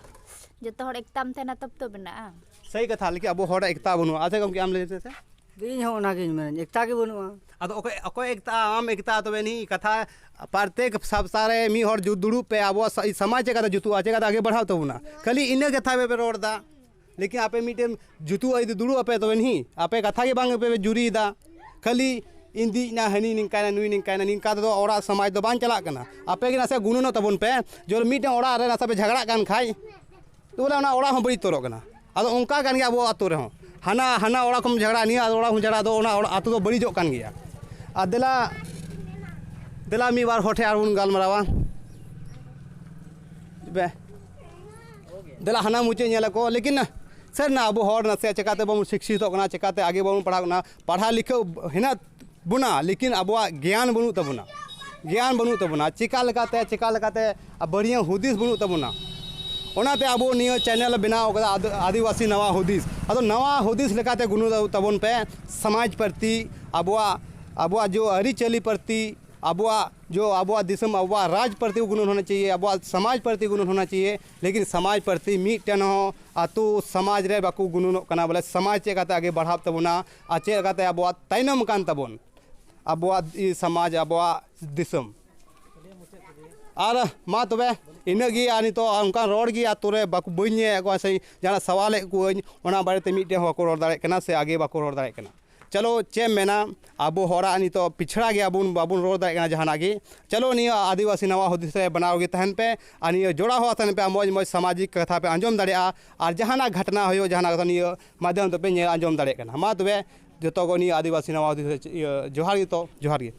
ᱡᱚᱛᱚ ᱦᱚᱲ ᱮᱠᱛᱟᱢ ᱛᱟᱦᱮᱱᱟ ᱛᱚᱵ ᱛᱚ ᱵᱮᱱᱟᱜᱼᱟ᱾ ᱥᱟᱹᱦᱤ ᱠᱟᱛᱷᱟ, ᱞᱮᱠᱤᱱ ᱟᱵᱚ ᱦᱚᱲᱟᱜ ᱮᱠᱛᱟ ᱵᱟᱹᱱᱩᱜᱼᱟ᱾ ᱟᱪᱪᱷᱟ ᱜᱚᱢᱠᱮ, ᱟᱢ ᱞᱟᱹᱭ ᱢᱮᱥᱮ᱾ ᱤᱧ ᱦᱚᱸ ᱚᱱᱟᱜᱤᱧ ᱢᱮᱱᱟᱹᱧ, ᱮᱠᱛᱟ ᱜᱮ ᱵᱟᱹᱱᱩᱜᱼᱟ᱾ ᱟᱫᱚ ᱚᱠᱚᱭ, ᱚᱠᱚᱭ ᱮᱠᱛᱟ? ᱟᱢ ᱮᱠᱛᱟ ᱛᱚᱵᱮ ᱱᱤᱭᱟᱹ ᱠᱟᱛᱷᱟ, ᱯᱨᱚᱛᱮᱠ ᱥᱟᱯᱛᱟ ᱨᱮ ᱢᱤᱫ ᱦᱚᱲ ᱡᱩᱛ ᱫᱩᱲᱩᱵ ᱯᱮ, ᱟᱵᱚᱣᱟᱜ ᱥᱟ-, ᱥᱚᱢᱟᱡᱽ ᱪᱮᱠᱟᱛᱮ ᱡᱩᱛᱩᱜᱼᱟ, ᱪᱮᱠᱟᱛᱮ ᱟᱜᱮ ᱵᱟᱲᱦᱟᱣ ᱛᱟᱵᱚᱱᱟ? ᱠᱷᱟᱹᱞᱤ ᱤᱱᱟᱹ ᱠᱟᱛᱷᱟ ᱯᱮ ᱨᱚᱲ ᱮᱫᱟ᱾ ᱞᱮᱠᱤᱱ ᱟᱯᱮ ᱢᱤᱫᱴᱮᱱ ᱡᱩᱛᱩ ᱟᱹᱭᱫᱤ ᱫᱩᱲᱩᱵ ᱟᱯᱮ ᱛᱚᱵᱮ ᱱᱤ, ᱟᱯᱮ ᱠᱟᱛᱷᱟ ᱜᱮ ᱵᱟᱝ ᱯᱮ ᱡᱩᱨᱤᱭᱮᱫᱟ, ᱠᱷᱟᱹᱞᱤ ᱤᱧ ᱫᱤᱡ ᱱᱟ, ᱦᱟᱹᱱᱤ ᱱᱤᱝᱠᱟᱭᱱᱟ, ᱱᱩᱭ ᱱᱤᱝᱠᱟᱭᱱᱟ, ᱱᱤᱝᱠᱟ ᱛᱮᱫᱚ ᱚᱲᱟᱜ ᱥᱚᱢᱟᱡᱽ ᱫᱚ ᱵᱟᱝ ᱪᱟᱞᱟᱜ ᱠᱟᱱᱟ᱾ ᱟᱯᱮ ᱜᱮ ᱱᱟᱥᱮ ᱜᱩᱱᱟᱹᱱᱚᱜ ᱛᱟᱵᱚᱱ ᱯᱮ, ᱡᱮ ᱢᱤᱫᱴᱮᱱ ᱚᱲᱟᱜ ᱨᱮ ᱱᱟᱥᱮ ᱯᱮ ᱡᱷᱟᱜᱽᱲᱟᱜ ᱠᱟᱱ ᱠᱷᱟᱡ, ᱛᱚ ᱵᱚᱞᱮ ᱚᱱᱟ ᱚᱲᱟᱜ ᱦᱚᱸ ᱵᱟᱹᱲᱤᱡ ᱩᱛᱟᱹᱨᱚᱜ ᱠᱟᱱᱟ᱾ ᱟᱫᱚ ᱚᱱᱠᱟ ᱠᱟᱱ ᱜᱮᱭᱟ ᱟᱵᱚ ᱟᱛᱳ ᱨᱮᱦᱚᱸ, ᱦᱟᱱᱟ, ᱦᱟᱱᱟ ᱚᱲᱟᱜ ᱠᱷᱚᱱ ᱡᱷᱟᱜᱽᱲᱟ, ᱱᱤᱭᱟᱹ ᱚᱲᱟᱜ ᱦᱚᱸ ᱡᱷᱟᱜᱽᱲᱟ, ᱟᱫᱚ ᱚᱱᱟ ᱚᱲᱟᱜ, ᱟᱛᱳ ᱫᱚ ᱵᱟᱹᱲᱤᱡᱚᱜ ᱠᱟᱱ ᱜᱮᱭᱟ᱾ ᱟᱨ ᱫᱮᱞᱟ, ᱫᱮᱞᱟ ᱢᱤᱫ ᱵᱟᱨ ᱦᱚᱲ ᱴᱷᱮᱱ ᱟᱨ ᱵᱚᱱ ᱜᱟᱞᱢᱟᱨᱟᱣᱟ᱾ ᱵᱮ-, ᱫᱮᱞᱟ ᱦᱟᱱᱟ ᱢᱩᱪᱟᱹᱫ ᱧᱮᱞ ᱟᱠᱚ, ᱞᱮᱠᱤᱱ ᱥᱟᱹᱨᱤᱱᱟ ᱟᱵᱚ ᱦᱚᱲ ᱱᱟᱥᱮᱭᱟᱜ ᱪᱮᱠᱟᱛᱮ ᱵᱟᱵᱚᱱ ᱥᱤᱠᱠᱷᱤᱛᱚᱜ ᱠᱟᱱᱟ, ᱪᱮᱠᱟᱛᱮ ᱟᱜᱮ ᱵᱟᱵᱚᱱ ᱯᱟᱲᱦᱟᱜ ᱠᱟᱱᱟ᱾ ᱯᱟᱲᱦᱟᱣ ᱞᱤᱠᱷᱟᱹᱣ ᱦᱮᱱᱟᱜ ᱵᱚᱱᱟ, ᱞᱮᱠᱤᱱ ᱟᱵᱚᱣᱟᱜ ᱜᱮᱭᱟᱱ ᱵᱟᱹᱱᱩᱜ ᱛᱟᱵᱚᱱᱟ, ᱜᱮᱭᱟᱱ ᱵᱟᱹᱱᱩᱜ ᱛᱟᱵᱚᱱᱟ, ᱪᱮᱠᱟ ᱞᱮᱠᱟᱛᱮ, ᱪᱮᱠᱟ ᱞᱮᱠᱟᱛᱮ ᱵᱟᱹᱲᱤᱡ ᱦᱩᱫᱤᱥ ᱵᱟᱹᱱᱩᱜ ᱛᱟᱵᱚᱱᱟ᱾ ᱚᱱᱟᱛᱮ ᱟᱵᱚ ᱱᱤᱭᱟᱹ ᱪᱮᱱᱮᱞ ᱵᱮᱱᱟᱣ ᱠᱟᱫᱟ, ᱟᱫ-, ᱟᱹᱫᱤᱵᱟᱹᱥᱤ ᱱᱟᱣᱟ ᱦᱩᱫᱤᱥ᱾ ᱟᱫᱚ ᱱᱟᱣᱟ ᱦᱩᱫᱤᱥ ᱞᱮᱠᱟᱛᱮ ᱜᱩᱱᱟᱹᱣ ᱛᱟᱵᱚᱱ ᱯᱮ ᱥᱚᱢᱟᱡᱽ ᱯᱨᱚᱛᱤ, ᱟᱵᱚᱣᱟᱜ, ᱟᱵᱚᱣᱟᱜ ᱡᱮ ᱟᱹᱨᱤᱪᱟᱹᱞᱤ ᱯᱨᱚᱛᱤ, ᱟᱵᱚᱣᱟᱜ ᱡᱚ, ᱟᱵᱚᱣᱟᱜ ᱫᱤᱥᱚᱢ, ᱟᱵᱚᱣᱟᱜ ᱨᱟᱡᱽ ᱯᱨᱚᱛᱤ ᱜᱩᱱᱟᱹᱱ ᱦᱳᱱᱟ ᱪᱟᱦᱤᱭᱮ, ᱟᱵᱚᱣᱟᱜ ᱥᱚᱢᱟᱡᱽ ᱯᱨᱚᱛᱤ ᱜᱩᱱᱟᱹᱱ ᱦᱳᱱᱟ ᱪᱟᱦᱤᱭᱮ, ᱞᱮᱠᱤᱱ ᱥᱚᱢᱟᱡᱽ ᱯᱨᱚᱛᱤ ᱢᱤᱫᱴᱮᱱ ᱦᱚᱸ ᱟᱛᱳ ᱥᱚᱢᱟᱡᱽ ᱨᱮ ᱵᱟᱠᱚ ᱜᱩᱱᱟᱹᱱᱚᱜ ᱠᱟᱱᱟ, ᱵᱚᱞᱮ ᱥᱚᱢᱟᱡᱽ ᱪᱮᱫ ᱞᱮᱠᱟᱛᱮ ᱟᱜᱮ ᱵᱟᱲᱦᱟᱜ ᱛᱟᱵᱚᱱᱟ ᱟᱨ ᱪᱮᱫ ᱞᱮᱠᱟᱛᱮ ᱟᱵᱚᱣᱟᱜ ᱛᱟᱭᱱᱚᱢ ᱠᱟᱱ ᱛᱟᱵᱚᱱ ᱟᱵᱚᱣᱟᱜ ᱤ-, ᱥᱚᱢᱟᱡᱽ, ᱟᱵᱚᱣᱟᱜ ᱫᱤᱥᱚᱢ᱾ ᱟᱨ ᱢᱟ ᱛᱚᱵᱮ ᱤᱱᱟᱹᱜ ᱜᱮ, ᱟᱨ ᱱᱤᱛᱚᱜ ᱚᱱᱠᱟᱱ ᱨᱚᱲ ᱜᱮ ᱟᱛᱳ ᱨᱮ ᱵᱟᱠᱚ, ᱵᱟᱹᱧ ᱧᱮᱞᱮᱫ ᱠᱚᱣᱟ ᱥᱮ ᱡᱟᱦᱟᱱᱟᱜ ᱥᱟᱣᱟᱞᱮᱫ ᱠᱚᱣᱟᱹᱧ, ᱚᱱᱟ ᱵᱟᱨᱮᱛᱮ ᱢᱤᱫᱴᱮᱱ ᱦᱚᱸ ᱵᱟᱠᱚ ᱨᱚᱲ ᱫᱟᱲᱮᱭᱟᱜ ᱠᱟᱱᱟ ᱥᱮ ᱟᱜᱮ ᱵᱟᱠᱚ ᱨᱚᱲ ᱫᱟᱲᱮᱭᱟᱜ ᱠᱟᱱᱟ᱾ ᱪᱚᱞᱚ, ᱪᱮᱫ ᱮᱢ ᱢᱮᱱᱟ, ᱟᱵᱚ ᱦᱚᱲᱟᱜ ᱱᱤᱛᱚᱜ ᱯᱤᱪᱷᱲᱟ ᱜᱮᱭᱟ ᱵᱚᱱ, ᱵᱟᱵᱚᱱ ᱨᱚᱲ ᱫᱟᱲᱮᱭᱟᱜ ᱠᱟᱱᱟ ᱡᱟᱦᱟᱱᱟᱜ ᱜᱮ᱾ ᱪᱚᱞᱚ, ᱱᱤᱭᱟᱹ ᱟᱹᱫᱤᱵᱟᱹᱥᱤ ᱱᱟᱣᱟ ᱦᱩᱫᱤᱥ ᱨᱮ ᱵᱮᱱᱟᱣ ᱜᱮ ᱛᱟᱦᱮᱱ ᱯᱮ ᱟᱨ ᱱᱤᱭᱟᱹ ᱡᱚᱲᱟᱣ ᱦᱚᱸ ᱛᱟᱦᱮᱱ ᱯᱮ᱾ ᱢᱚᱡᱽ ᱢᱚᱡᱽ ᱥᱟᱢᱟᱡᱤᱠ ᱠᱟᱛᱷᱟ ᱯᱮ ᱟᱸᱡᱚᱢ ᱫᱟᱲᱮᱭᱟᱜᱼᱟ ᱟᱨ ᱡᱟᱦᱟᱱᱟᱜ ᱜᱷᱚᱴᱱᱟ ᱦᱩᱭᱩᱜ, ᱡᱟᱦᱟᱱᱟᱜ ᱠᱟᱛᱷᱟ ᱱᱤᱭᱟᱹ ᱢᱟᱫᱽᱫᱷᱚᱢ ᱛᱮᱯᱮ ᱧᱮᱞ ᱟᱸᱡᱚᱢ ᱫᱟᱲᱮᱭᱟᱜ ᱠᱟᱱᱟ᱾ ᱢᱟ ᱛᱚᱵᱮ, ᱡᱚᱛᱚ ᱠᱚ ᱱᱤᱭᱟᱹ ᱟᱹᱫᱤᱵᱟᱹᱥᱤ ᱱᱟᱣᱟ ᱦᱩᱫᱤᱥ ᱨᱮ, ᱤᱭᱟᱹ, ᱡᱚᱦᱟᱨ ᱜᱮ ᱛᱚ, ᱡᱚᱦᱟᱨ ᱜᱮ᱾